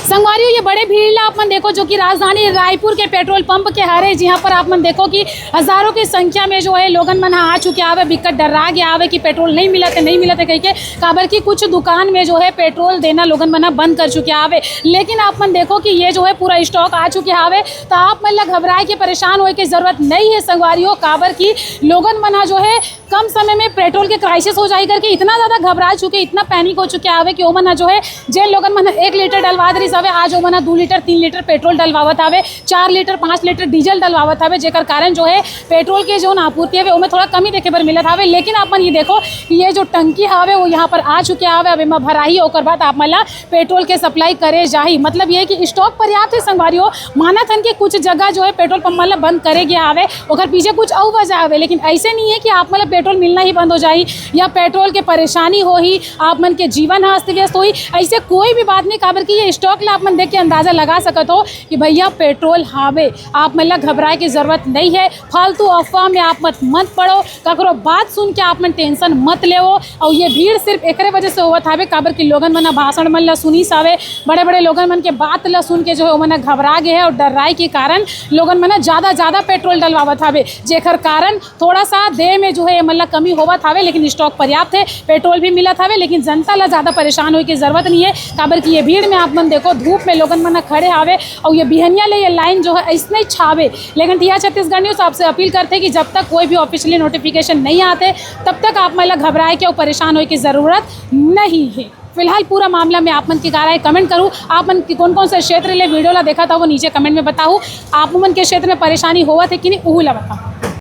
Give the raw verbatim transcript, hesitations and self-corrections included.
संगवारियों, ये बड़े भीड़ ला आप मन देखो, जो कि राजधानी रायपुर के पेट्रोल पंप के हरे, जिहां पर आप मन देखो कि हजारों की संख्या में जो है लोगन मन ह आ चुके हावे, बिकट डर्रा गे हावे कि पेट्रोल नहीं मिलत हे, नहीं मिलत हे कहिके, काबर कि कुछ दुकान में जो है पेट्रोल देना लोगन मन ह बंद कर चुके हावे। लेकिन आप मन देखो कि ये जो है पूरा स्टॉक आ चुके हावे, तो आप मन ला घबराए के, परेशान होए के जरूरत नहीं है संगवारियों, काबर कि लोगन मन ह जो है कम समय में पेट्रोल के क्राइसिस हो जाही करके इतना ज्यादा घबरा चुके, इतना पैनिक हो चुके हावे कि ओमन ह जो है, जेन लोगन मन ह एक लीटर डलवात रहिस हवे, आज ओमन ह दू लीटर, तीन लीटर पेट्रोल डलवावत हावे, चार लीटर, पाँच लीटर डीजल डलवावत हावे, जेकर कारण जो है पेट्रोल के जोन आपूर्ति हवे ओमे थोड़ा कमी देखे बर मिलत हावे। लेकिन आप मन ये देखो कि ये जो टंकी हावे वो यहाँ पर आ चुके हावे, अब एमा भराही, ओकर बाद आप मन ला पेट्रोल के सप्लाई करे जाही। मतलब ये कि स्टॉक पर्याप्त है संगवारी हो। मानत हन कि कुछ जगह जो है पेट्रोल पंप मन ला बंद करे गया हावे, ओकर पीछे कुछ अउ वजह हावे, लेकिन ऐसे नहीं है कि आप मन ला पेट्रोल मिलना ही बंद हो जाही या पेट्रोल के परेशानी होही, आप मन के जीवन ह अस्त व्यस्त होही। ऐसे कोई भी बात नहीं, काबर कि ये स्टॉक ला आप मन देख के अंदाजा लगा सकत हो कि भैया पेट्रोल हावे, आप मन ला घबराए के जरूरत नहीं है। फालतू अफवाह में आप मत मत पड़ो, ककरो बात सुन के आप मन टेंशन मत लेवो। और ये भीड़ सिर्फ एकरे वजह से होवत हावे, काबर कि लोगन मन ह भाषण मन ला सुनिस हावे, बड़े बड़े लोगन मन के बात ला सुन के जो है ओमन ह घबरा गए है और डर्राए के कारण लोगन मन ह ज्यादा ज्यादा पेट्रोल डलवावत हावे, जेकर कारण थोड़ा सा देह में जो है एमन ला कमी होवत हावे, लेकिन स्टॉक पर्याप्त है, पेट्रोल भी मिलत हावे। लेकिन जनता ला ज्यादा परेशान होए के जरूरत नहीं है, काबर कि ये भीड़ में आप मन देखो धूप में लोगन मन ह खड़े हावे और ये बिहनिया ले ये लाइन जो है ऐसने ही छावे। लेकिन टिया छत्तीसगढ़ न्यूज आपसे अपील करते कि जब तक कोई भी ऑफिशियली नोटिफिकेशन नहीं आते, तब तक आप मन ला घबराए के और परेशान होए के जरूरत नहीं है। फिलहाल पूरा मामला में आप मन के का राय, कमेंट करू। आप मन के कौन कौन से क्षेत्र ले वीडियो ला देखा था, वो नीचे कमेंट में बताऊ। आप मन के क्षेत्र में परेशानी होवत है कि नहीं, उहू ला बताऊ।